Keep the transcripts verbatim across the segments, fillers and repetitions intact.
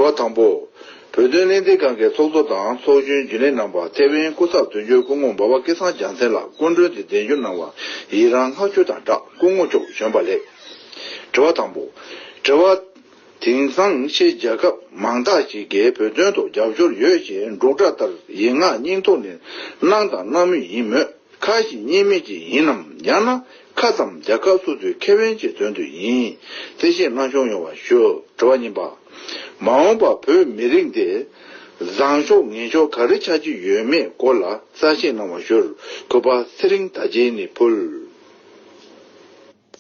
དྲི་བ་དང་པོ། བོད་དོན་གླེང་སྟེགས་ཁང་གི་ཚོགས་གཙོ་དང་ཚོགས་གཞོན་རྒྱུན་ལས་རྣམ་པ་ཐེ་ཝན་སྐུ་ཚབ་དོན་གཅོད་སྐུ་ངོ་འབའ་པ་སྐལ་བཟང་རྒྱལ་མཚན་ལགས་སྐུ་མགྲོན་དུ་གདན་ཞུ་གནང་བར་ཡི་རང་བསྔགས་བརྗོད་དང་སྦྲགས་སྐུ་ངོ་མཆོག་བྱོན་པ་ལེགས། དྲི་བ་དང་པོ། དྲི་བ། དེང་སང་ཕྱི་རྒྱལ་ཁབ་མང་དག་ཅིག་གིས་བོད་དོན་ཐོག་རྒྱབ་སྐྱོར་ཡོད་ཅེས་འབྲུག་སྒྲ་ལྟར་ཡིག་ངག་སྙིང་ཐོག་ནས་གནང་དང་གནང་མུས་ཡིན་མོད། ཁ་ཞིག་གཉིས་མེད་ཅིག་ཡིན་ནམ། ཡང་ན་ཁ་ཙམ་རྒྱལ་ཁབ་སོ་སོའི་ཁེ་ཕན་གྱི་དོན་དུ་ཡིན། ཐེ་བྱེད་གནང་སྐྱོང་ཡོང་བ་ཞུ། དྲི་བ་གཉིས་པ། མ་འོངས་པ་བོད་མི་རིགས་འདི་བཟང་ཕྱོགས་ངན་ཕྱོགས་ག་རེ་ཆགས་ཀྱི་ཡོད་མེད་སྐོར་ལ་གསལ་བཤད་གནང་བ་ཞུ། གུས་པ་ཚེ་རིང་དར་རྒྱས་ནས་ཕུལ།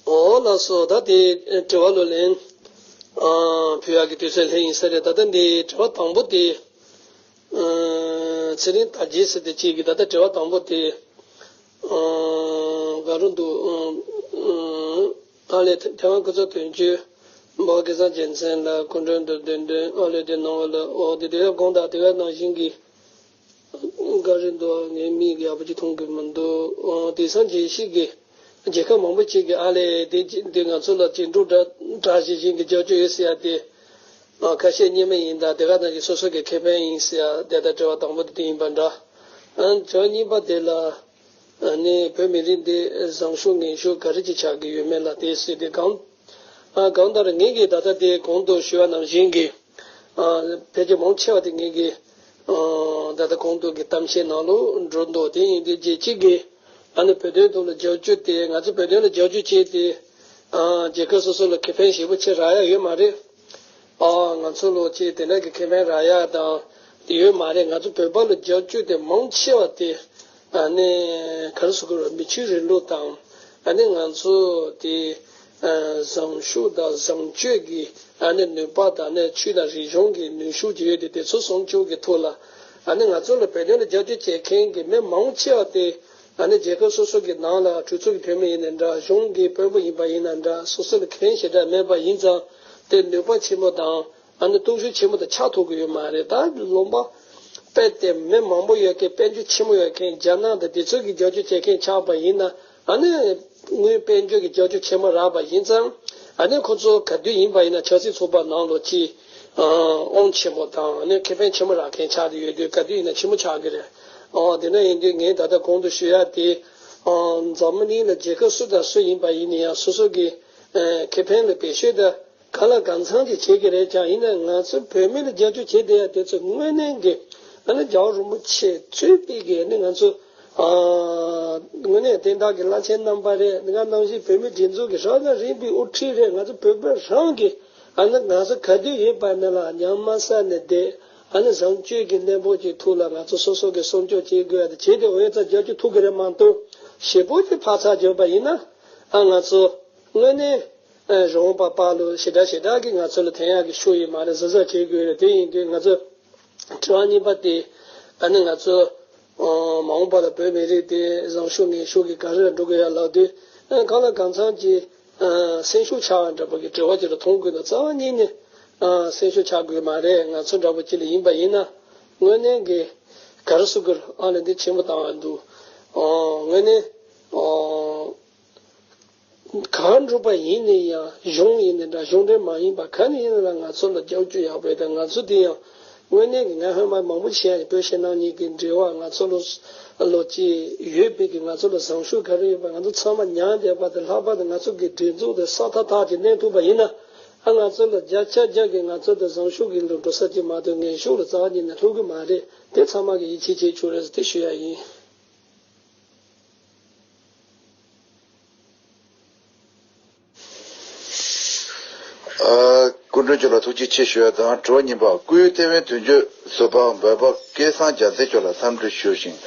འོ་ལགས་སོ། ད་དེ་དྲི་བ་ལོ་ལན་ཨ་ཕུལ་ཡག་གི་དུས་ཚོད་སླེབས་ཡིན་ས་རེད། ད་ལྟ་འདི་དྲི་བ་དང་པོ་དེ་ཨ་ཚེ་རིང་དར་རྒྱས་ཟེར་དེ་གཅིག་གི། ད་ལྟ་དྲི་བ་དང་པོ་དེ་ཨ་ག་རུ་འདུག་ཨ་ཨ་ཨ་ལས་ཐེ་ཐེ་ཝན་སྐུ་ཚབ་དོན་གཅོད་འབའ་པ་སྐལ་བཟང་རྒྱལ་མཚན་ལ་སྐུ་མགྲོན་དུ་གདན་འདྲེན་ཨ་ལས་དེ་གནང་བ་ལ། འོ་དེ་དེ་ག་དགོངས་དག་དེ་ག་ནང་བཞིན་གྱི། ག་རེ་འདུག་ངའི་མིག་ཡག་པོ་ཅིག་མཐོང་གི་མི་འདུག་ཨོ་དེང་སང་རྒྱལ་སྤྱི་གི་རྒྱལ་ཁབ་མང་པོ་ཅིག་གི་ཨ་ལས་དེ་ཅི་འདི་ང་ཚོ་ལ་ཅིག་འབྲུག་སྒྲ་སྒྲ་ཇི་བཞིན་གྱི་རྒྱབ་སྐྱོར་ཡོད་ཟེར་ཡ་དེ། ཨ་ཁ་ཤས་གཉིས་མ་ཡིན་ད་དེ་ག་ནང་བཞིན་སོ་སོ་གི་ཁེ་ཕན་ཡིན་ཟེར་ཡ་དེ་ད་དྲི་བ་དང་པོ་དེ་དེ་ཡིན་པ་འདྲ། ཨ་དྲི་བ་གཉིས་པ་དེ་ལ་ཨ་ནི་བོད་མི་རིགས་འདི་བཟང་ཕྱོགས་ངན་ཕྱོགས་ག་རེ་ཅིག་ཆགས་ཀྱི་ཡོད་མེད་ལ་དེ་ཟེར་དེ་གང་། ཨ་གང་ལྟར་ངེད་ཀྱིས་ད་ལྟ་དེ་གོང་དུ་ཞུས་པ་ནང་བཞིན་གྱི། ཨ་ཕལ་ཆེར་མང་ཆེ་བ་དེ་ངེད་ཀྱི་ཨ་ད་ལྟ་གོང་དུ་གི་གཏམ་བཤད་ནང་ལོགས་འགྲོ་འདུག་དེ་ཡིན་དུས་རྒྱལ་སྤྱི་གི་ཨ་ནི་བོད་དོན་ཐོག་ལ་རྒྱབ་སྐྱོར་དེ། ང་ཚོ་བོད་དོན་ལ་རྒྱབ་སྐྱོར་བྱས་ཏེ་ཨ་རྒྱལ་ཁབ་སོ་སོ་ལ་ཁེ་ཕན་ཞེ་པོ་ཅིག་རག་ཡ་ཡོད་མ་རེད། ཨ་ང་ཚོ་ལོ་ཅིག་དེ་འདྲ་གི་ཁེ་ཕན་རག་ཡ་དང་དེ་ཡོད་མ་རེད། ང་ཚོ་བོད་པ་ལ་རྒྱབ་སྐྱོར་དེ་མང་ཆེ་བ་དེ་ཨ་ནི་ག་རེ་ཟེར་དགོས་རེད། མི་ཆོས་རིང་ལུགས་དང་ཨ་ནི་ང་ཚོ་དེ་ཨ་བཟང་ཕྱོགས་དང་བཟང་སྤྱོད་ཀྱི་ཨ་ནི་ནུས་པ་དང་ཨ་ནི་ཆོས་དང་རིག་གཞུང་གི་ནུས་ཤུགས་ཅིག་ཡོད་དེ། དེ་ཚོ་སྲུང་སྐྱོབ་ཀྱི་ཐོག་ལ་ཨ་ནི་ང་ཚོ་ལ་བོད་དོན་ལ་རྒྱབ་སྐྱོར་བྱེད་མཁན་གྱི་མི་མང་ཆེ་བ་དེ་ཨ་ནི་རྒྱལ་ཁབ་སོ་སོ་གི་ནང་ལ་གྲོས་ཚོགས་ཀྱི་འཐུས་མི་ཡིན་ནའི་འདྲ། གཞུང་གི་དཔོན་པོ་ཡིན་པ་ཡིན་ན་འདྲ། སོ་སོ་ལ་ཁེ་ཕན་ཞེ་དྲག་མེད་པ་ཡིན་ཙང་དེ་ནུས་པ་ཆེན་པོ་དང་ཨ་ནི་སྟོབས་ཤུགས་ཆེན་པོ་དེ་ཆགས་ཐུབ་ཀྱི་ཡོད་མ་རེད། ད་ལུང་པ་དཔེ་དེ་མི་མང་པོ་ཡོད་མཁན། དཔལ་འབྱོར་ཆེན་པོ་ཡོད་མཁན་རྒྱ་ནག་དང་དེ་ཚོ་གི་རྒྱབ་སྐྱོར་བྱེད་མཁན་ཆགས་པ་ཡིན་ན་ཨ་ནི་དངུལ་དཔལ་འབྱོར་གྱི་རྒྱབ་སྐྱོར་ཆེན་པོ་རག་པ་ཡིན་ཙང་ཨ་ནི་ཁོ་ཚོ་ག་དུས་ཡིན་པ་ཡིན་ན་ཆབ་སྲིད་ཚོགས་པ་ནང་ལོགས་ཀྱི་ཨང་ཆེན་པོ་དང་ཨ་ནི་ཁེ་ཕན་ཆེན་པོ་རག་མཁན་ཆགས་བསྡད་ཡོད་དུས་ག་དུས་ཡིན་ན་ཆེན་པོ་ཆགས་ཀྱི་རེད། ཨོ་དེ་འདྲ་ཡིན་དུས་ངས་ད་ལྟ་གོང་དུ་ཞུ་ཡ་དེ་ཨང་འཛམ་བུ་གླིང་ལ་རྒྱལ་ཁབ་སུ་དང་སུ་ཡིན་པ་ཡིན་ན་ཡང་སོ་སོ་གི་ཨ་ཁེ་ཕན་ལ་བེད་སྤྱོད་ད་གང་ལ་གང་འཚམ་ཅིག་བྱེད་ཀྱི་རེད། ཀྱང་ཡིན་ན་ང་ཚོ་བོད་མི་ལ་རྒྱབ་སྐྱོར་བྱེད་བསྡད་ཡ་དེ་ཚོ་དངོས་གནས་ཀྱི་ཨ་ནི་རྒྱལ་བ་རིན་པོ་ཆེ་གཙོས་པའི་གི་ཨ་ནི་ང་ཚོ་ཨ་དངོས་གནས་བསྟན་བདག་གི་བླ་ཆེན་རྣམ་པ་རེད། ང་ནང་བཞིན་བོད་མི་སྒྲིག་འཛུགས་ཀྱི་རབ་དང་རིམ་པའི་དབུ་ཁྲིད་རེད། ང་ཚོ་བོད་པ་རང་གི་ཨ་ནི་ང་ཚོ་ག་དུས་ཡིན་པ་ནི་ལ་ཉམས་མ་ཟ་ནས་བསྡད། ཨ་ནི་བཟང་སྤྱོད་ཀྱི་གནས་བབ་ཀྱི་ཐོག་ལ་ང་ཚོ་སོ་སོ་གི་སྲུང་སྐྱོབ་བྱེད་དགོས་ཡ་དེ་བྱེད་དེ་འོས་ཙམ་རྒྱབ་སྐྱོར་ཐུབ་ཀྱི་རེད་མ་གཏོགས་ཞེ་པོ་ཅིག་འཕར་ཚག་བརྗོད་པ་ཡིན་ན་ཨ་ང་ཚོ་དངོས་གནས་རོང་པ་པ་ལོ་ཞེ་དྲག་ཞེ་དྲག་གི་ང་ཚོ་ལ་ཐོན་ཡག་གི་ཤུགས་ཡིན་མ་རེད། གཟབ་གཟབ་བྱེད་དགོས་རེད། དེ་ཡིན་དུས་ང་ཚོ་དྲི་བ་གཉིས་པ་དེ་ཨ་ནི་ང་ཚོ་མ་འོངས་པ་ལ་བོད་མི་རིགས་དེ་བཟང་ཤོས་ངན་ཤོས་ཀྱི་ག་རེ་ལ་འགྲོ་དགོས་ཡ་ལབ་དུས་གང་ལ་གང་འཚམ་གྱི་སེམས་ཤུགས་ཆག་པ་འདྲ་པོ་གི་དྲི་བ་ཅིག་ལ་མཐོང་དགོས་འདུག་རྩ་བ་ཉིད་ནས་སེམས་ཤུགས་ཆག་དགོས་མ་རེད། ང་ཚོ་འདྲ་པོ་ཅིག་ལ་ཡིན་པ་ཡིན་ན་དངོས་གནས་ཀྱི་ག་རེ་ཟེར་དགོས་རེད། ཨ་ལས་འདི་ཆེན་པོ་བཏང་བ་འདུག་དངོས་གནས། གང་སྒྲུབ་པ་ཡིན་ན་ཡང་གཞུང་ཡིན་ན་འདྲ་གཞུང་འབྲེལ་མ་ཡིན་པ་ག་ནས་ཡིན་ན་ང་ཚོ་ལ་རྒྱབ་སྐྱོར་ཡག་པོ་ཡོད། ད་ང་ཚོ་དེ་ཡང་དངོས་གནས་ཀྱི་ང་ཧོན་མ་མང་པོ་བཤད་ཡ་བོད་ཕྱི་ནང་གཉིས་ཀྱི་འབྲེལ་བ། ང་ཚོ་ལོ་ལོ་གཅིག་ཡོད་པའི་གི་ང་ཚོ་ལ་བཟང་ཤོས་ག་རེ་ཡོད་པ་ང་ཚོ་ཚང་མ་མྱངས་བསྡད་པ་དང་ལྷག་པར་དུ་ང་ཚོ་གི་སྒྲིག་འཛུགས་དེ་ས་ཐག་ཐག་ཅིག་གནས་ཐུབ་པ་ཡིན་ན་ཨ་ང་ཚོ་ལ་བརྒྱ་ཆ་བརྒྱ་གི་ང་ཚོ་དེ་བཟང་ཤོས་ཀྱི་ལ་འགྲོ་ས་ཅིག་མ་གཏོགས་ངན་ཤོས་ལ་རྩ་བ་ཉིད་ནས་ལྷུང་གི་མ་རེད། དེ་ཚང་མ་གི་ཡིད་ཆེས་བྱེད་ཆོག་རེད་ཟེར་དེ་ཞུ་ཡ་ཡིན། ཨ། སྐུ་མགྲོན་མཆོག་ལ་ཐུགས་རྗེ་ཆེ་ཞུ་ཡ་དང་། དྲི་བ་གཉིས་པ། སྐུའི་ཐེ་ཝན་དོན་གཅོད་ཟུར་པ་འབའ་པ་སྐལ་བཟང་རྒྱལ་མཚན་མཆོག་ལ་འཚམས་འདྲི་ཞུ་ཞིང་།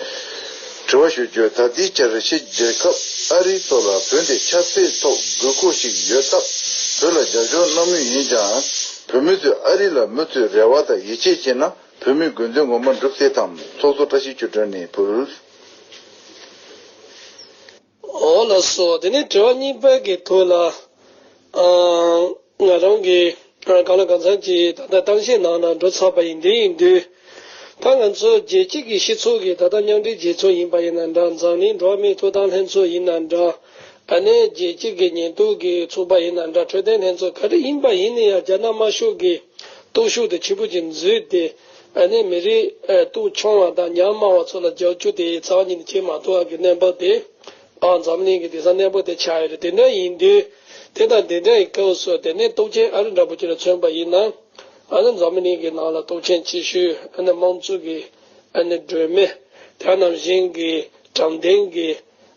དྲི་བ་ཞུ་རྒྱུ། ད་ལྟའི་ཆར་ཕྱི་རྒྱལ་ཁབ་ཨ་རིའི་ཐོག་ལ་བོད་འདི་ཆབ་སྲིད་ཐོག་དགོས་མཁོ་ཞིག་ཡོད་སྟབས་བོད་ལ་རྒྱབ་སྐྱོར་གནང་མུས་ཡིན་ཀྱང་། བོད་མི་ཚོས་ཨ་རི་ལ་མུ་མཐུད་རེ་བ་དང་ཡིད་ཆེས་བྱས་ན་བོད་མིའི་དགོས་འདུན་ངོ་མ་འགྲུབ་སྲིད་དམ། ཚོགས་གཙོ་བཀྲ་ཤིས་ཆོས་སྒྲོན་ནས་ཕུལ། འོ་ལགས་སོ། དེ་ནས་དྲི་བ་གཉིས་པ་གི་ཐོག་ལ། ཨ། ང་རང་གིས་ཨ་གང་ལ་གང་འཚམ་གྱིས་ད་ལྟ་གཏམ་བཤད་ནང་ལ་འགྲོ་ཚར་བ་ཡིན། དེ་ཡིན་དུས་ད་ང་ཚོ་རྒྱལ་སྤྱི་གི་སྤྱི་ཚོགས་ཀྱི་ད་ལྟ་མཉམ་འབྲེལ་རྒྱལ་ཚོགས་ཡིན་པ་ཡིན་ན་འདྲ། འཛམ་གླིང་འགྲོ་བ་མིའི་ཐོབ་ཐང་ལྷན་ཚོགས་ཡིན་ན་འདྲ། ཨ་ནི་རྒྱལ་སྤྱི་གི་ཉེན་རྟོག་གི་ཚོགས་པ་ཡིན་ན་འདྲ། འཕྲོད་བསྟེན་ལྷན་ཚོགས་ག་རེ་ཡིན་པ་ཡིན་ན་ཡང་རྒྱ་ནག་དམར་ཤོག་གི་ སྟོབས་ཤུགས་དེ་ཆེན་པོ་ཅིག་འཛུལ་ཏེ། ཨ་ནི་མི་རིགས་ཨ་སྟོབས་ཆུང་བ་དང་ཉམ་དམའ་བ་ཚོ་ལ་རྒྱབ་སྐྱོར་དེ་རྩ་བ་ཉིད་ནས་བྱེད་མ་ཐུབ་པ་གི་གནས་བབ་དེ། ཨ་འཛམ་གླིང་གི་དེང་སང་གནས་བབ་དེ་ཆགས་ཡོད་རེད། དེ་འདྲ་ཡིན་དུས། དེ་དང་དེ་འདྲ་ཡི་སྐབས་སུ་དེ་ནས་སྟོབས་ཆེན་ཨ་རི་འདྲ་པོ་ཅིག་ལ་མཚོན་པ་ཡིན་ན། ཨ་ནི་འཛམ་གླིང་གི་ནང་ལ་སྟོབས་ཆེན་ཆེ་ཤོས་ཨ་ནི་དམངས་གཙོ་གི་ཨ་ནི་སྒྲོན་མེ། དེ་ནང་བཞིན་གྱི་དྲང་བདེན་གྱི་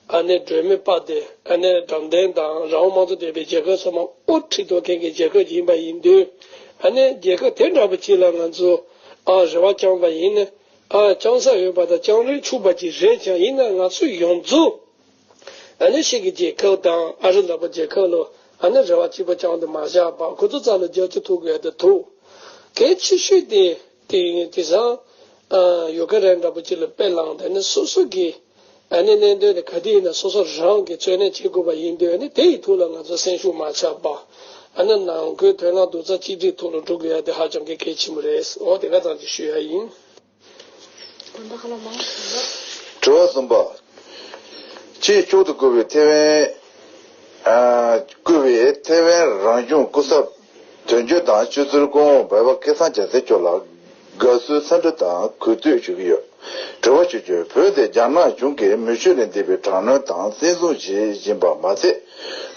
ཨ་ནི་སྒྲོན་མེ་སྤར་ཏེ། ཨ་ནི་དྲང་བདེན་དང་རང་དབང་དམངས་གཙོ་ལྡན་པའི་རྒྱལ་ཁབ་ཚང་མ་དབུ་ཁྲིད་གཏོང་མཁན་གྱི་རྒྱལ་ཁབ་ཅིག་ཡིན་པ་ཡིན་དུས། ཨ་ནི་རྒྱལ་ཁབ་དེ་འདྲ་པོ་ཅིག་ལ་ང་ཚོ་ཨ་རེ་བ་བཅངས་པ་ཡིན་ན། ཨ་བཅངས་ས་ཡོད་པ་དང་བཅངས་རན་ཆོག་པ་ཅིག་རེད་ཀྱང་། ཡིན་ན་ང་ཚོ་ཡོངས་རྫོགས་ཨ་ནི་ཕྱི་གི་རྒྱལ་ཁབ་དང་ཨ་རི་ལ་པ་རྒྱལ་ཁབ་ལ་ཨ་ནི་རེ་བ་གཅིག་པ་བཅངས་ཏེ་མ་བཞག་པར་ཁོ་ཚོ་རྩ་ལ་རྒྱབ་སྐྱོར་ཐུབ་དགོས་དེ་ཐུབ། གལ་ཆེ་ཤོས་དེ་དེ་དེང་སང་ཨ་ཡུ་ཀེ་རེན་འདྲ་པོ་ཅིག་ལ་དཔེ་བླངས་ཏེ། ཨ་ནི་སོ་སོ་གི་ཨ་ནི་གནད་དོན་དེ་ག་དུས་ཡིན་ན་སོ་སོ་རང་གིས་རྩོད་ལེན་བྱེད་དགོས་པ་ཡིན་དུས། ཨ་ནི་དེ་ཡི་ཐོག་ལ་ང་ཚོ་སེམས་ཤུགས་མ་ཆག་པ། ཨ་ནི་ནང་ཁུལ་དོན་ལ་རྡོག་རྩ་གཅིག་སྒྲིལ་ཐོག་ལ་འགྲོ་དགོས་ཡ་དེ་ཧ་ཅང་གི་གལ་ཆེན་པོ་རེད། འོ་དེ་ག་ཙམ་ཅིག་ཞུ་ཡ་ཡིན། དྲི་བ་གསུམ་པ། ཆེས་མཆོག་ཏུ་གུས་པའི་ཐེ་ཝན། ཨ། གུས་པའི་ཐེ་ཝན་རང་སྐྱོང་སྐུ་ཚབ་དོན་གཅོད་དང་སྤྱི་ཟུར་སྐུ་ངོ་འབའ་པ་སྐལ་བཟང་རྒྱལ་མཚན་མཆོག་ལ་དགའ་བསུའི་འཚམས་འདྲི་དང་གུས་བཏུད་ཞུ་གི་ཡོད། དྲི་བ་ཞུ་རྒྱུ། བོད་དེ་རྒྱ་ནག་གཞུང་གིས་མི་ཆོས་ལས་འདས་པའི་དྲག་གནོན་དང་བཙན་བཟུང་བྱེད་བཞིན་པ་མ་ཟད།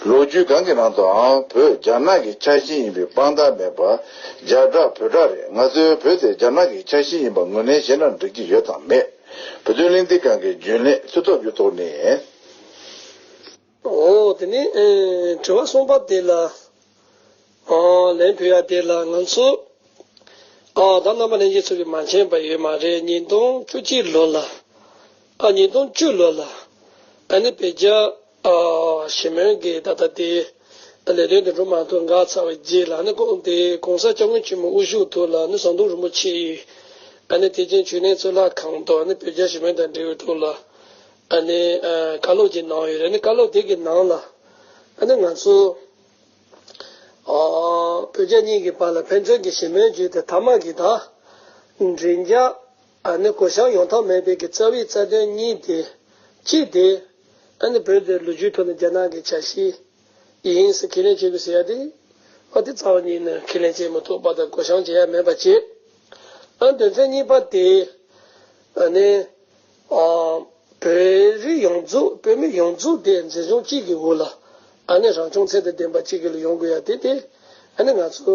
ལོ་རྒྱུས་གང་གི་ནང་དུའང་བོད་རྒྱ་ནག་གི་ཆ་ཤས་ཡིན་པའི་དཔང་རྟགས་མེད་པར། རྒྱ་དྲག་བོད་དྲག་རེད། ང་ཚོས་བོད་དེ་རྒྱ་ནག་གི་ཆ་ཤས་ཡིན་པ་ངོས་ལེན་བྱས་ན་འགྲིག་གི་ཡོད་དམ་མེད། བོད་དོན་གླེང་སྟེགས་ཁང་གི་རྒྱུན་ལས་ཚུལ་ཐོབ་ཀྱི་ཐོག་ནས། འོ་དེ་ནི་ཨེ་དྲི་བ་གསུམ་པ་དེ་ལ་ཨ་ལན་ཕུལ་ཡ་དེ་ལ། ང་ཚོ་ཨ་ད་རྣམ་པ་ལྷན་རྒྱས་ཚོ་གིས་མ་མཁྱེན་པ་ཡོད་མ་རེད། ཉིས་སྟོང་བཅུ་གཅིག་ལོ་ལ། ཨ་ཉིས་སྟོང་བཅུ་ལོ་ལ་ཨ་ནི་བོད་རྒྱ་ཨ་ཞི་མོལ་གྱི་ད་ལྟ་དེ་ལས་དོན་དུ་འགྲོ་མ་ཐུབ་འགག་ཚར་བའི་རྗེས་ལ། ཨ་ནི་ཁོང་དེ་གོང་ས་སྐྱབས་མགོན་ཆེན་པོ་དབུ་བཞུགས་ཐོག་ལ། ཨ་ནི་ཟམ་གདོང་རིན་པོ་ཆེ་ཡིས་ཨ་ནི་ཐེག་ཆེན་ཆོས་གླིང་གཙུག་ལག་ཁང་དུ་ཨ་ནི་བོད་རྒྱ་ཞི་མོལ་དང་འབྲེལ་བའི་ཐོག་ལ་ཨ་ནི་ཨ་བཀའ་སློབ་ཅིག་གནང་ཡོད་རེད། ཨ་ནི་བཀའ་སློབ་དེ་གི་ནང་ལ་ཨ་ནི་ང་ཚོ་ཨ་བོད་རྒྱ་གཉིས་ཀྱི་བར་ལ་ཕན་ཚུན་གྱི་ཞི་མོལ་བརྒྱུད་དེ་མཐའ་མ་གི་ད་མགྲིན་ཚབ་ཨ་ནི་གུ་ཡངས་ཡོང་ཐབས་མེད་པའི་གི་རྩ་བའི་རྩ་དོན་གཉིས་དེ། གཅིག་དེ་ཨ་ནི་བོད་དེ་ལོ་རྒྱུས་ཐོག་ནས་རྒྱ་ནག་གི་ཆ་ཤས་ཡིན་ཟེར་ཁས་ལེན་བྱེད་དགོས་ཟེར་ཡ་དེ། ཨ་དེ་རྩ་བ་ཉིད་ནས་ཁས་ལེན་བྱེད་མི་ཐུབ་པ་དང་གུ་ཡངས་བྱེད་ཡ་མེད་པ་བྱེད། ཨ་དོན་ཚན་གཉིས་པ་དེ་ཨ་ནི་ཨ་བོད་རིགས་ཡོངས་རྫོགས། བོད་མི་ཡོངས་རྫོགས་དེ་འཛིན་བཟུང་གཅིག་གི་འོག་ལ་ཨ་ནི་རང་སྐྱོང་ཚད་དང་ལྡན་པ་གཅིག་གི་ལ་ཡོང་དགོས་ཡ་དེ། དེ་ཨ་ནི་ང་ཚོ་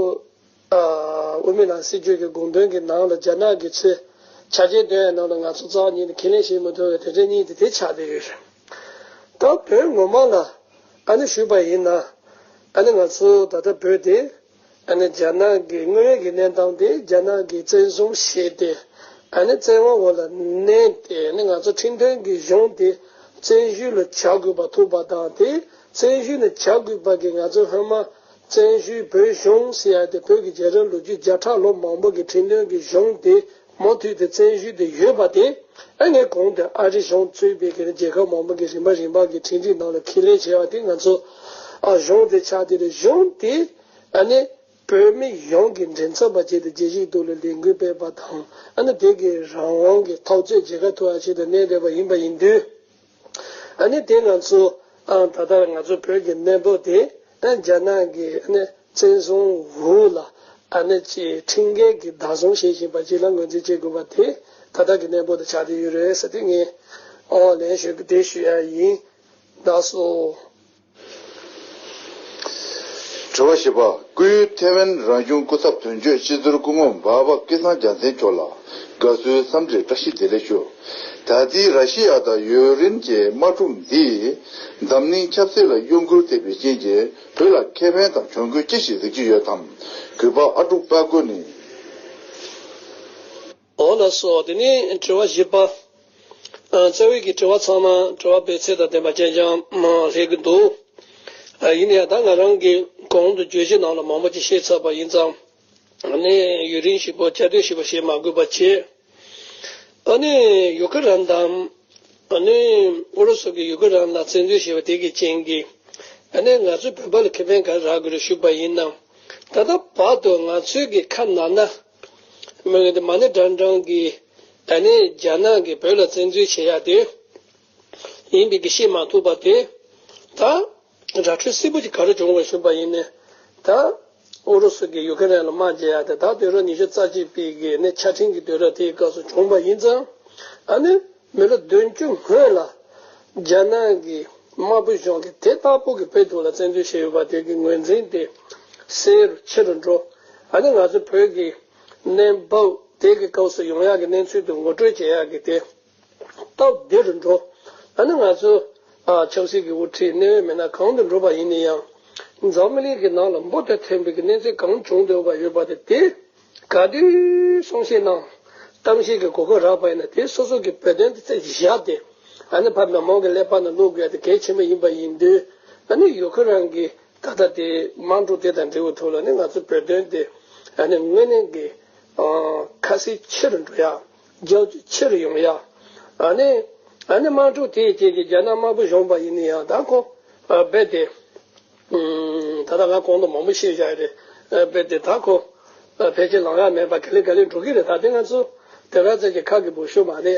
ཨ་དབུ་མའི་ལམ་སྲིད་བྱུས་ཀྱི་དགོངས་དོན་གྱི་ནང་ལ་རྒྱ་ནག་གི་ཚུལ་ཆ་རྐྱེན་བཏོན་ཡ་ནང་ལ་ང་ཚོ་རྩ་བ་ཉིད་ནས་ཁས་ལེན་བྱེད་མི་ཐུབ་པའི་དོན་ཚན་གཉིས་དེ་དེ་ཆགས་བསྡད་ཡོད་རེད། ད་དོན་ངོ་མ་ལ་ཨ་ནི་ཞུས་པ་ཡིན་ན། ཨ་ནི་ང་ཚོ་ད་ལྟ་བོད་དེ་ཨ་ནི་རྒྱ་ནག་གི་དངོས་ཡོད་ཀྱི་གནས་སྟངས་དེ་རྒྱ་ནག་གིས་བཙན་བཟུང་བྱས་ཏེ། ཨ་ནི་བཙན་དབང་འོག་ལ་མནན་ཏེ། ཨ་ནི་ང་ཚོ་ཁྲིམས་མཐུན་གྱི་གཞུང་དེ་བཙན་བྱོལ་ལ་བྱ་དགོས་པ་ཐུག་པ་དང་། དེ་བཙན་བྱོལ་ནས་བྱ་དགོས་པ་གི་ང་ཚོ་སྔོན་མ་བཙན་བྱོལ་བོད་གཞུང་ཟེར་ཡ་དེ། བོད་ཀྱི་རྒྱལ་རབས་ལོ་རྒྱུས་བརྒྱ་ཕྲག་ལོ་མང་པོ་གི་ཁྲིམས་མཐུན་གྱི་གཞུང་དེ་མུ་མཐུད་དེ་བཙན་བྱོལ་དུ་ཡོད་པ་དེ། ཨ་ནི་གོང་དུ་ཨ་རི་གཞུང་གཙོས་པའི་གི་རྒྱལ་ཁབ་མང་པོ་གི་རིམ་པ་རིམ་པ་གི་ཁྲིམས་སྒྲིག་ནང་ལ་ཁས་ལེན་བྱས་པ་དེ། ང་ཚོ་ཨ་གཞུང་དེ་ཆགས་དེ་རེད། གཞུང་དེ་ཨ་ནི་བོད་མི་ཡོངས་ཀྱི་མགྲིན་ཚབ་པ་བྱས་ཏེ་རྒྱལ་སྤྱིའི་ཐོག་ལ་ལས་འགུལ་སྤེལ་བ་དང་། ཨ་ནི་དེ་གི་རང་དབང་གི་འཐབ་རྩོད་རྒྱལ་ཁ་ཐོབ་ཡ་ཆེད་དུ་གནས་བསྡད་པ་ཡིན་པ་ཡིན་དུས། ཨ་ནི་དེ་ང་ཚོ་ཨ་ད་ལྟ་ང་ཚོ་བོད་ཀྱི་གནས་བབ་དེ་ཨ་རྒྱ་ནག་གི་ཨ་ནི་བཙན་བཟུང་འོག་ལ་ཨ་ནི་ཅིག་ཁྲིམས་འགལ་གྱི་བདག་བཟུང་བྱེད་བཞིན་པ་ཅིག་ལ་ངོས་འཛིན་བྱེད་དགོས་པ་དེ་ད་ལྟ་གི་གནས་བབ་དེ་ཆགས་བསྡད་ཡོད་རེད་ཟེར་དེ་ངས་ཨོ་ལན་ཞུ་གི་དེ་ཞུ་ཡ་ཡིན། ད་སོ། དྲི་བ་བཞི་པ། སྐུའི་ཐེ་ཝན་རང་སྐྱོང་སྐུ་ཚབ་དོན་གཅོད་སྤྱི་ཟུར་སྐུ་ངོ་འབའ་པ་སྐལ་བཟང་རྒྱལ་མཚན་མཆོག་ལ་དགའ་བསུའི་འཚམས་འདྲི་བཀྲ་ཤིས་བདེ་ལེགས་ཞུ། ད་ལྟའི་ར་ཤི་ཡ་དང་ཡུཀ་རེན་གྱི་དམག་འཁྲུག་འདིས་འཛམ་གླིང་ཆབ་སྲིད་ལ་གཡོ་འགུལ་ཐེབས་པའི་རྐྱེན་གྱིས་བོད་ལ་ཁེ་ཕན་དང་གྱོང་གུན་ཅི་ཞིག་གཟིགས་ཀྱི་ཡོད་དམ། གུས་པ་ཨ་ཀྲུག་དཔལ་མགོན་ནས། འོ་ལགས་སོ། དེ་ནས་དྲི་བ་བཞི་པ། ཨ་རྩ་བའི་གི་དྲི་བ་ཚང་མ་དྲི་བ་སྤེལ་ཚད་དང་ལྡན་པ་ཅན་ཅང་མ་སླེབས་ཀྱི་འདུག་ཨ་ཡིན་ཡང་ད་ང་རང་གི་གོང་དུ་བརྗོད་གཞི་ནང་ལ་མང་པོ་ཅིག་བཤད་ཚར་བ་ཡིན་ཙང་། ཨ་ནི་ཡུན་རིང་ཞིག་པོ་བསྐྱར་ཟློས་ཞིག་པོ་བྱེད་མ་དགོས་པ་བྱེད། ཨ་ནི་ཡུ་ཀེ་རན་དང་། ཨ་ནི་ཨུ་རུ་སུ་གིས་ཡུ་ཀེ་རན་ལ་བཙན་འཛུལ་བྱས་པ་དེ་གི་རྐྱེན་གྱིས། ཨ་ནི་ང་ཚོ་བོད་པ་ལ་ཁེ་ཕན་ག་རེ་རག་དགོས་རེད་ཞུས་པ་ཡིན་ན། ད་ལྟ་བར་དུ་ང་ཚོའི་གི་ཁ་ན་ན། མི་ངན་དེ་མ་ཎི་ཀྲང་ཀྲང་གིས་ཨ་ནི་རྒྱ་ནག་གིས་བོད་ལ་བཙན་འཛུལ་བྱེད་ཡ་དེ་ཡིན་པའི་གི་བཤད་མ་ཐུབ་པ་དེ། ད་ར་འཕྲོད་གསལ་པོ་ཅིག་ག་རེ་བྱུང་བ་ཞུས་པ་ཡིན་ན། ད་ ཨུ་རུ་སུ་གིས་ཡུ་ཁེ་རན་ལ་དམག་རྒྱག་ཡ་དེ་ད་དུས་རབས་ཉི་ཤུ་རྩ་གཅིག་པའི་གི་ནི་ཆ་འཕྲིན་གྱི་དུས་རབས་དེའི་སྐབས་སུ་བྱུང་བ་ཡིན་ཙང་། ཨ་ནི་མི་ལོ་བདུན་ཅུ་སྔོན་ལ་རྒྱ་ནག་གི་དམར་པོ་གཞུང་གིས་དེ་ལྟ་བུ་གི་བོད་ཐོག་ལ་བཙན་འཛུལ་བྱས་ཡོད་པ་དེ་གི་ངོས་འཛིན་དེ་གསལ་རུ་ཆེ་རུ་འགྲོ། ཨ་ནི་ང་ཚོ་བོད་ཀྱི་གནས་བབ་དེ་གི་སྐབས་སུ་ཡོང་ཡག་གི་གནས་ཚུལ་དེ་ངོ་སྤྲོད་བྱེད་ཡག་གི་དེ། སྟབས་བདེ་རུ་འགྲོ། ཨ་ནི་ང་ཚོ་ཨ་ཆབ་སྲིད་ཀྱི་དབུ་ཁྲིད་གནད་ཡོད་མི་སྣ་གང་དུ་འགྲོ་བ་ཡིན་ན་ཡང་། འཛམ་གླིང་གི་ནང་ལ་འབུར་དུ་ཐོན་པའི་གི་གནས་ཚུལ་གང་བྱུང་འདུག་པ་ཡོད་པ་དེ་དེ་ག་དུས་གསུང་བཤད་གནང་། གཏམ་བཤད་ཀྱི་གོ་སྐབས་རག་པ་ཡིན་ན་དེ་སོ་སོ་གི་བོད་དོན་དེ་བཞག་སྟེ། ཨ་ནི་ཕར་མི་མང་གི་ཀླད་པ་ནང་བླུག་དགོས་ཡ་དེ་གལ་ཆེན་པོ་ཡིན་པ་ཡིན་དུས། ཨ་ནི་ཡུ་ཁུ་རན་གྱི་ད་ལྟ་དེ་དམག་འཁྲུག་དེ་དང་འབྲེལ་བའི་ཐོག་ལ་ནི་ང་ཚོ་བོད་དོན་དེ་ཨ་ནི་དངོས་གནས་ཀྱི་ཨ་ཁ་གསལ་ཆེ་རུ་འགྲོ་ཡ། རྒྱབ་སྐྱོར་ཆེ་རུ་ཡོང་ཡ། ཨ་ནི་ཨ་ནི་དམག་འཁྲུག་དེའི་རྐྱེན་གྱིས་རྒྱ་ནག་དམར་པོ་གཞུང་པ་ཡིན་ན་ཡང་ད་ཁོ་ཨ་རྦད་དེ། ཨུམ། ད་ལྟ་ང་གོང་དུ་མང་པོ་བཤད་བཞག་ཡོད་རེད། ཨ་རྦད་དེ་ད་ཁོ་ཨ་ཕལ་ཆེར་ལངས་ཡ་མེད་པ་ག་ལེ་ག་ལེ་འགྲོ་གི་རེད། ད་དེ་ང་ཚོ་དེ་ར་ཙམ་གྱི་ཁ་གི་འབུ་ཤོ་མ་རེད།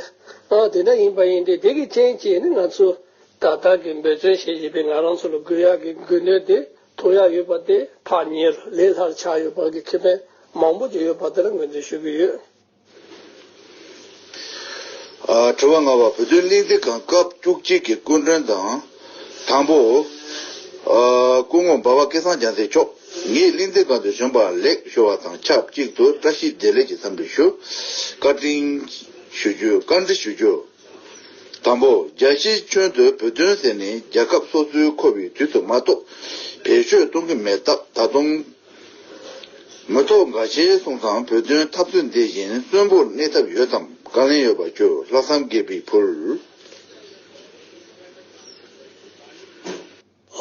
ཨ་དེ་འདྲ་ཡིན་པ་ཡིན་དུས་དེ་གི་རྐྱེན་གྱིས་ནི་ང་ཚོ་ད་ལྟ་གི་འབད་བརྩོན་བྱེད་བཞིན་པའི་ང་རང་ཚོ་ལ་དགོས་ཡག་གི་དགོས་འདུན་དེ་ཐོབ་ཡག་ཡོད་པ་དེ་ཕར་ཉེ་རུ་ལས་སླ་རུ་ཆགས་ཡོད་པ་གི་ཁེ་ཕན་མང་པོ་ཅིག་ཡོད་པ་དེ་ལ་ངོས་འཛིན་ཞུ་གི་ཡོད། ཨ། དྲི་བ་ལྔ་པ། བོད་དོན་གླེང་སྟེགས་ཁང་སྐབས་བཅུ་གཅིག་གི་སྐུ་མགྲོན་དང་། དང་པོ། ཨ། སྐུ་ངོ་འབའ་པ་སྐལ་བཟང་རྒྱལ་མཚན་མཆོག་ངས་གླེང་སྟེགས་ཁང་དུ་བྱོན་པ་ལེགས་ཤོར་བ་དང་ཆབས་ཅིག་ཏུ་བཀྲ་ཤིས་བདེ་ལེགས་ཀྱི་འཚམས་འདྲི་ཞུ། བཀའ་དྲིན་ཞུ་རྒྱུ། བཀའ་འདྲི་ཞུ་རྒྱུ། དང་པོ། རྒྱལ་སྤྱིའི་ཁྱོན་དུ་བོད་དོན་ཟེར་ནས་རྒྱལ་ཁབ་སོ་སོའི་འཁོར་བའི་དུས་སུ་མ་གཏོགས་བེད་སྤྱོད་གཏོང་གི་མེད་སྟབས། ད་དུང་མི་ཐོག་འགའ་ཤས་སོང་ཙང་བོད་དོན་འཐབ་རྩོད་འདི་བཞིན་གསོན་པོར་གནས་ཐབས་ཡོད་དམ། བཀའ་ལན་ཡོད་པ་ཞུ། ལྷག་བསམ་དགྱེས་པའི་ཕུལ།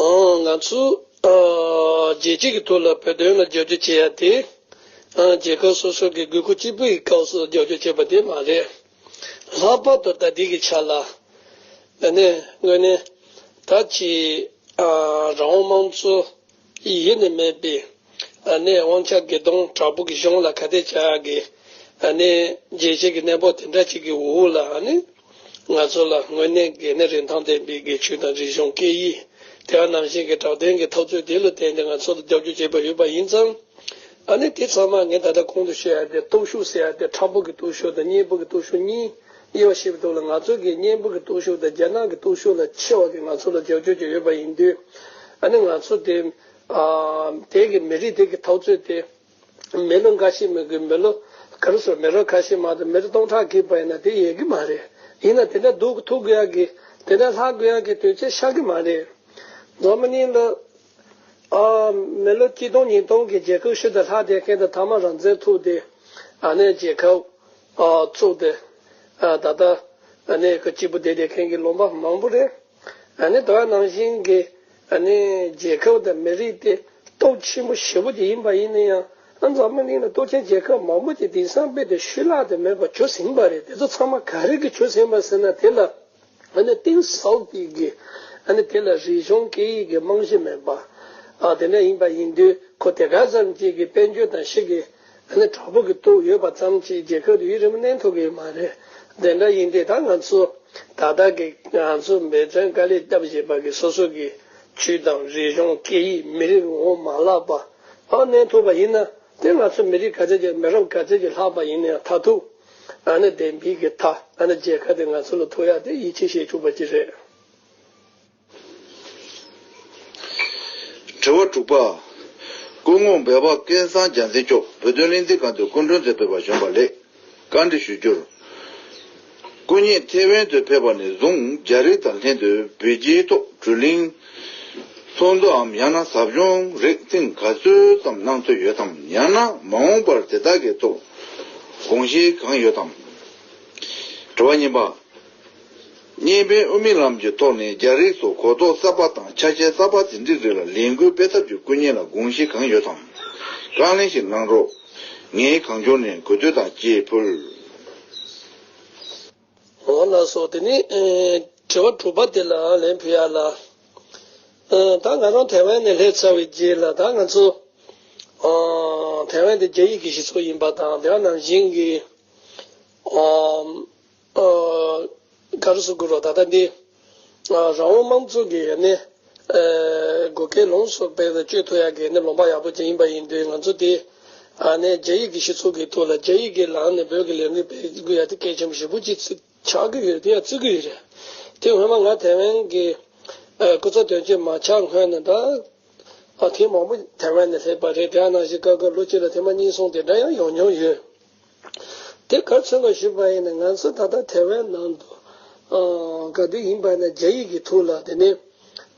ཨང་། ང་ཚོ་ཨ་རྒྱལ་སྤྱི་གི་ཐོག་ལ་བོད་དོན་ལ་རྒྱབ་སྐྱོར་བྱེད་ཡ་དེ། ཨ་རྒྱལ་ཁབ་སོ་སོ་གི་དགོས་མཁོ་གཅིག་པུ་ཡི་སྐབས་སུ་རྒྱབ་སྐྱོར་བྱེད་པ་དེ་མ་རེད། ལྷག་པར་དུ་ད་ལྟའི་གི་ཆ་ལ། ཨ་ནི་དངོས་གནས་ད་ཅི་ཨ་རང་དབང་དམངས་གཙོ་ཡེ་ནས་མེད་པའི་ཨ་ནི་དབང་ཆ་སྒེར་སྡོམ་དྲག་པོ་གི་གཞུང་ལ་ཁ་གཏད་བཅག་ཡ་གི་ཨ་ནི་རྒྱལ་སྤྱི་གི་གནས་བབ་དེ་འདྲ་ཅིག་གི་འོག་ལ་ཨ་ནི་ང་ཚོ་ལ་དངོས་གནས་དགེ་ནི་རིན་ཐང་ལྡན་པའི་གི་ཆོས་དང་རིག་གཞུང་སྐད་ཡིག་དེ་བ་ནང་བཞིན་གྱི་དྲང་བདེན་གྱི་འཐབ་རྩོད་དེ་ལ་བརྟེན་ཏེ་ང་ཚོ་ལ་རྒྱབ་སྐྱོར་བྱེད་པ་ཡོད་པ་ཡིན་ཙང་། ཨ་ནི་དེ་ཚང་མ་ངས་ད་ལྟ་གོང་དུ་བཤད་ཡ་དེ་སྟོབས་ཤུགས་ཟེར་ཡ་དེ་མཁྲེགས་པོ་གི་སྟོབས་ཤུགས་དང་གཉེན་པོ་གི་སྟོབས་ཤུགས་གཉིས་དབྱེ་བ་ཕྱེ་བའི་ཐོག་ལ་ང་ཚོ་གི་གཉེན་པོ་གི་སྟོབས་ཤུགས་དང་རྒྱ་ནག་གི་སྟོབས་ཤུགས་ལ་ཆེ་བ་གི་ང་ཚོ་ལ་རྒྱབ་སྐྱོར་ཅིག་ཡོད་པ་ཡིན་དུས། ཨ་ནི་ང་ཚོ་དེ་ཨ་དེ་གི་མི་རིགས་དེ་གི་འཐབ་རྩོད་དེ་མི་ལོ་འགའ་ཤས་མི་དགོས། མི་ལོ་ག་རེ་ཟེར། མི་རབས་ཁ་ཤས་མ་གཏོགས་མི་རབས་སྟོང་ཕྲག་འཁེལ་བ་ཡིན་ན་དེ་ཡོད་གི་མ་རེད། ཡིན་ན་དེ་འདྲ་སྡུག་ཐུག་དགོས་ཡ་གི་དེ་འདྲ་ལྷག་དགོས་ཡ་གི་དུས་ཚོད་ཤར་གི་མ་རེད། འཛམ་བུ་གླིང་ལ། ཨ། མི་ལོ་ཆིག་སྟོང་ཉིས་སྟོང་གི་རྒྱལ་ཁབ་ཤིག་ཏུ་ལྷག་བསྡད་མཁན་དང་། མཐའ་མ་རང་བཙན་ཐོབ་སྟེ་ཨ་ནི་རྒྱལ་ཁབ་ཨ་བཙུགས་ཏེ། ཨ། ད་ལྟ་ཨ་ནི་ཁོ་གཅིག་པུ་བསྡད་བསྡད་མཁན་གྱི་ལུང་པ་མང་པོ་རེད། ཨ་ནི་དེ་བ་ནང་བཞིན་གྱི་ཨ་ནི་རྒྱལ་ཁབ་དང་མི་རིགས་དེ་སྟོབས་ཆེན་པོ་ཞེ་པོ་ཅིག་ཡིན་པ་ཡིན་ན་ཡང་། ཨ། འཛམ་བུ་གླིང་ལ་སྟོབས་ཆེན་རྒྱལ་ཁབ་མང་པོ་ཅིག་དེང་སང་རྦད་དེ་ཤུལ་བཞག་ཏུ་མེད་པ་གྱུར་ཟིན་པ་རེད། དེ་ཚོ་ཚང་མ་ག་རེ་གིས་བྱུང་ཟིན་པ་ཟེར་ན། དེ་ལ་ཨ་ནི་གཏིང་ཟབ་པའི་གི་ཨ་ནི་དེ་ལ་རིག་གཞུང་སྐད་ཡིག་གི་རྨང་གཞི་མེད་པ། ཨ། དེ་འདྲ་ཡིན་པ་ཡིན་དུས་ཁོ་དེ་ག་ཙམ་ཅིག་གི་དཔལ་འབྱོར་དང་ཤེད་ཀྱི་ཨ་ནི་དྲག་པོ་གི་གཏོར་ཡོད་པ་ཙམ་ཅིག་རྒྱལ་ཁབ་དེ་ཡུན་རིང་པོ་གནས་ཐུབ་ཀྱི་ཡོད་མ་རེད། དེ་འདྲ་ཡིན་དུས་ད་ང་ཚོ་ད་ལྟ་གི་ང་ཚོ་འབད་བརྩོན་དཀའ་ལས་བརྒྱབ་བཞིན་པ་གི་སོ་སོ་གི་ཆོས་དང་རིག་གཞུང་སྐད་ཡིག་མི་རིགས་ངོ་མ་བརླག་པ་ཨ་གནས་ཐུབ་པ་ཡིན་ན། དེ་ང་ཚོ་མི་རིགས་ག་ཚད་ཅིག་མི་རབས་ག་ཚད་ཅིག་ལྷག་པ་ཡིན་ན་ཡང་མཐར་ཐུག་ཨ་ནི་བདེན་པའི་གི་མཐའ། ཨ་ནི་རྒྱལ་ཁབ་དེ་ང་ཚོ་ལ་ཐོབ་ཡག་དེ་ཡིད་ཆེས་བྱེད་ཆོག་པ་ཅིག་རེད། དྲི་བ་དྲུག་པ། སྐུ་ངོ་འབའ་པ་སྐལ་བཟང་རྒྱལ་མཚན་མཆོག་བོད་དོན་གླེང་སྟེགས་ཁང་དུ་སྐུ་མགྲོན་དུ་ཕེབས་པར་བྱོན་པ་ལེགས། བཀའ་འདྲི་ཞུ་རྒྱུར། སྐུ་ཉིད་ཐེ་ཝན་དུ་ཕེབས་པ་ནས་བཟུང་རྒྱ་རིགས་དང་ལྷན་དུ་བོད་རྒྱའི་ཐོག་བགྲོ་གླེང་ཚོགས་འདུའམ་ཡང་ན་ཟབ་སྦྱོང་རིགས་ཐེངས་ག་ཚོད་ཙམ་གནང་ཚུལ་ཡོད་དམ། ཡང་ན་མ་འོངས་པར་དེ་དག་གི་ཐོག་དགོངས་གཞི་གང་ཡོད་དམ། དྲི་བ་གཉིས་པ། བརྙན་འཕྲིན་དབུ་མའི་ལམ་གྱི་ཐོག་ནས་རྒྱ་རིགས་ཚོ་གོ་རྟོགས་གསར་པ་དང་ཆ་ཤས་གསར་པ་དེ་འདྲའི་རིགས་ལ་ལས་འགུལ་སྤེལ་ཐབས་ཀྱི་སྐུ་ཉིད་ལ་དགོངས་གཞི་གང་ཡོད་དམ། བཀའ་ལན་ཞིག་གནང་རོགས། ངས་གང་བྱུང་ནས་གུས་འདུད་དང་བཅས་ཕུལ། འོ་ལགས་སོ། དེ་ནི་ཨེ་དྲི་བ་དྲུག་པ་དེ་ལ་ལན་ཕུལ་ཡ་ལ། ཨེ་ད་ང་རང་ཐེ་ཝན་ནས་སླེབས་ཚར་བའི་རྗེས་ལ་ད་ང་ཚོ་ཨ་ཐེ་ཝན་དེ་རྒྱ་ཡིག་གི་གཞི་ཚོགས་ཡིན་པ་དང་། དེ་ནང་བཞིན་གྱི་ཨ་ཨ་ག་རེ་ཟེར་དགོས་རེད། ད་ལྟ་འདི་ཨ་རང་དབང་དམངས་གཙོ་གི་ནི་ ཨ་བགོ་སྐལ་ལོངས་སུ་སྤེལ་ཏེ་སྤྱོད་ཐུབ་ཡག་གི་ནི་ལུང་པ་ཡག་པོ་ཅིག་ཡིན་པ་ཡིན་དུས། ང་ཚོ་དེ་ཨ་ནི་རྒྱ་ཡིག་གི་སྤྱི་ཚོགས་ཀྱི་ཐོག་ལ་རྒྱ་ཡིག་གི་ལམ་ནས་བོད་ཀྱི་ལས་འགུལ་སྤེལ་དགོས་ཡག་དེ་གལ་ཆེན་པོ་ཞེ་པོ་ཅིག་ཆགས་ཀྱི་ཡོད་རེད། དེ་ཡང་བརྩི་གི་ཡོད་རེད། དེ་སྔོན་མ་ང་ཐའེ་ཝན་གྱི་ཨ་སྐུ་ཚབ་དོན་གཅོད་མ་ཆགས་སྔོན་ནས་ད། ཨ་ཐེངས་མང་པོ་ཐའེ་ཝན་ནས་སླེབས་པ་རེད། དེ་ནང་བཞིན་སྐབས་སྐབས་ལོ་གཅིག་ལ་ཐེངས་མ་གཉིས་གསུམ་དེ་འདྲ་ཡང་ཡོང་མྱོང་ཡོད། དེ་ག་རེ་མཚོན་པ་ཞུས་པ་ཡིན་ན། ང་ཚོ་ད་ལྟ་ཐའེ་ཝན་ནང་དུ་ཨ་ག་དུས་ཡིན་པ་ཡིན་ན་རྒྱ་ཡིག་གི་ཐོག་ལ། དེ་ནས་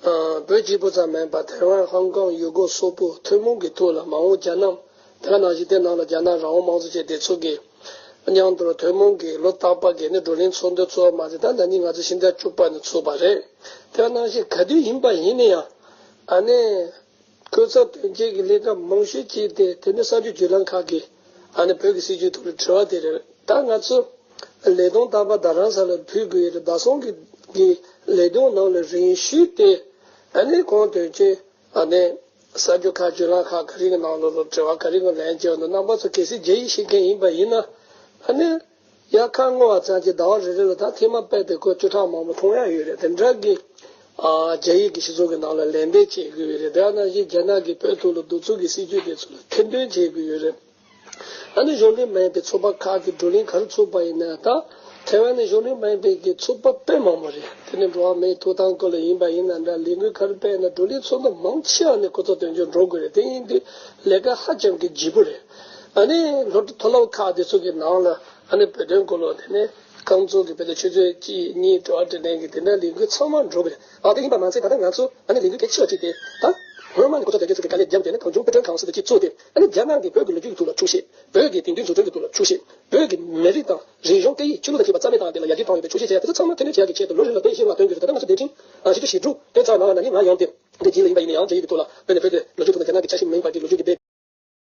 ཨ་བོད་གཅིག་པུ་ཙམ་མིན་པར་ཐའེ་ཝན། ཧོང་ཀོང་། ཡུ་གུར། སོག་པོ་ཐུན་མོང་གི་ཐོག་ལ། མ་འོངས་རྒྱ་ནག། དེ་ག་ནང་བཞིན་དེ་ནང་ལ་རྒྱ་ནག་རང་དབང་དམངས་གཙོ་བཅས་དེ་ཚོ་གི་མཉམ་དུ་ཐུན་མོང་གི་ལོ་རྟག་པར་གི་ནི་བགྲོ་གླེང་ཚོགས་འདུ་ཚོགས་མ་ཟད། ད་ན་ནིང་ང་ཚོ་ཕྱི་ཟླ་བཅུ་པ་ནས་ཚོགས་པ་རེད། དེ་ག་ནང་བཞིན་ག་དུས་ཡིན་པ་ཡིན་ན་ཡང་ཨ་ནི། སྐུ་ཚབ་དོན་གཅོད་ཀྱི་ལས་ཀ་མང་ཤོས་ཅིག་དེ་དེ་ནི་གསར་འགྱུར་བརྒྱུད་ལམ་ཁག་གི་ཨ་ནི་བོད་ཀྱི་སྲིད་བྱུས་ཐོག་ལ་དྲི་བ་དེ་རེད། ད་ང་ཚོ་ལས་དོན་དམ་པ་རྡ་རམ་ས་ལར་ཕུལ་དགོས་ཡོད་རེད། རྡ་སོང་གི་གི་ལས་དོན་ནང་ལ་རིང་ཤོས་དེ་ཨ་ནི་ཁོང་དོན་གཅོད་ཨ་ནི་གསར་འགྱུར་ཁག་བརྒྱུད་ལམ་ཁག་ག་རེ་གི་ནང་ལོགས་ལ་དྲི་བ་ག་རེ་གི་ལན་བརྒྱབ་འདུག་རྣམ་པ་ཚོ་གལ་སྲིད་རྒྱ་ཡིག་ཤེས་མཁན་ཡིན་པ་ཡིན་ན། ཨ་ནི། ཡར་ཁ་སྔོ་བ་ཙམ་གྱི་ཟླ་བ་རེ་རེ་ལ་ད་ཐེངས་མ་དཔེ་དེབ་སྐོར་བཅུ་ཕྲག་མང་པོ་མཐོང་ཡག་ཡོད་རེད། དེ་འདྲ་གི་ཨ་རྒྱ་ཡིག་གི་སྤྱི་ཚོགས་ཀྱི་ནང་ལ་ལན་འདེབས་བྱེད་དགོས་ཡོད་རེད། དེ་ནང་བཞིན་རྒྱ་ནག་གི་བོད་ཐོག་ལ་གདུག་རྩུབ་ཀྱི་སྲིད་བྱུས་དེ་ཚོ་ལ་ཁ་འདོན་བྱེད་དགོས་ཡོད་རེད། ཨ་ནི་གཞུང་འབྲེལ་མ་ཡིན་པའི་ཚོགས་པ་ཁག་གི་བགྲོ་གླེང་ག་རེ་ཚོགས་པ་ཡིན་ན། ད་ཐའེ་ཝན་ནི་གཞུང་འབྲེལ་མ་ཡིན་པའི་གི་ཚོགས་པ་དཔེ་མང་པོ་རེད། དེ་ནི་འགྲོ་བ་མིའི་ཐོབ་ཐང་སྐོར་ལ་ཡིན་པ་ཡིན་ན་འདྲ། ལས་འགུལ་ག་རེ་སྤེལ་ན་བགྲོ་གླེང་ཚོགས་འདུ་མང་ཆེ་བ་ནི་སྐུ་ཚབ་དོན་གཅོད་འགྲོ་དགོས་རེད། དེ་ཡིན་དུས་ལས་ཀ་ཧ་ཅང་གི་ལྗིད་པོ་རེད། ཨ་ནི་སློབ་གྲྭ་མཐོ་སློབ་ཁག་དེ་ཚོ་གི་ནང་ལ་ཨ་ནི་བོད་དོན་སྐོར་ལ། དེ་ནས་རྐང་བཙུགས་ཀྱི་བོད་དོན་ཆུ་ཚོད་གཅིག་གཉིས་དྲི་བ་དྲིས་ལན་གྱི་དེ་འདྲ་ལས་འགུལ་ཚང་མ་འགྲོ་གི་རེད། ཨ་དེ་ཡིན་པ་མ་ཚད་ད་ལྟ་ང་ཚོ་ཨ་ནི་ལས་འགུལ་གལ་ཆེ་བ་གཅིག་དེ་ད་སྔོན་མ་ནས་སྐུ་ཚབ་དོན་གཅོད་ཚོ་གི་དཀའ་ལས་བརྒྱབ་བསྡད་ནས། གང་བྱུང་དཔེ་སྐྲུན་ཁང་སོགས་དེ་གཅིག་བཙུགས་ཏེ། ཨ་ནི་རྒྱ་ནག་གི་བོད་ཀྱི་ལོ་རྒྱུས་ཀྱི་ཐོག་ལ་འཁྱོག་བཤད། བོད་ཀྱི་དེང་དུས་འཛུགས་སྐྲུན་གྱི་ཐོག་ལ་འཁྱོག་བཤད། བོད་ཀྱི་མི་རིགས་དང་རིག་གཞུང་སྐད་ཡིག་ཆོས་ལུགས་དང་བཅས་པ་རྩ་མེད་བཏང་བ་དེ་ལ་ཡར་རྒྱས་བཏང་ཡོད་པའི་འཁྱོག་བཤད་བྱས་ཡ་དེ་ཚོ་ཚང་མ་ཐོན་ལས་བྱེད་ཡ་གི་ཆེད་དུ་ལོ་རེ་ལ་བརྟན་བཞུགས་ལ་སྟོན་དགོས་ཟེར། ད་ལྟ་ང་ཚོ་དེ་བཞིན་ཨ་ཞིབ་ཕྲ་ཞིབ་སྒྲུབ་དེ་ཚོ་ནང་ན་ནིང་ང་ཡོང་སྟེ། འདི་རྗེས་ལ་ཡིན་པ་ཡིན་ན་ཡང་རྒྱ་ཡིག་གི་ཐོག་ལ་བོད་ནས་བོད་དེ་ལོ་རྒྱུས་ཐོག་ནས་རྒྱ་ནག་གི་ཆ་ཤས་མིན་པ་དེ་ལོ་རྒྱུས་ཀྱི་སྦས་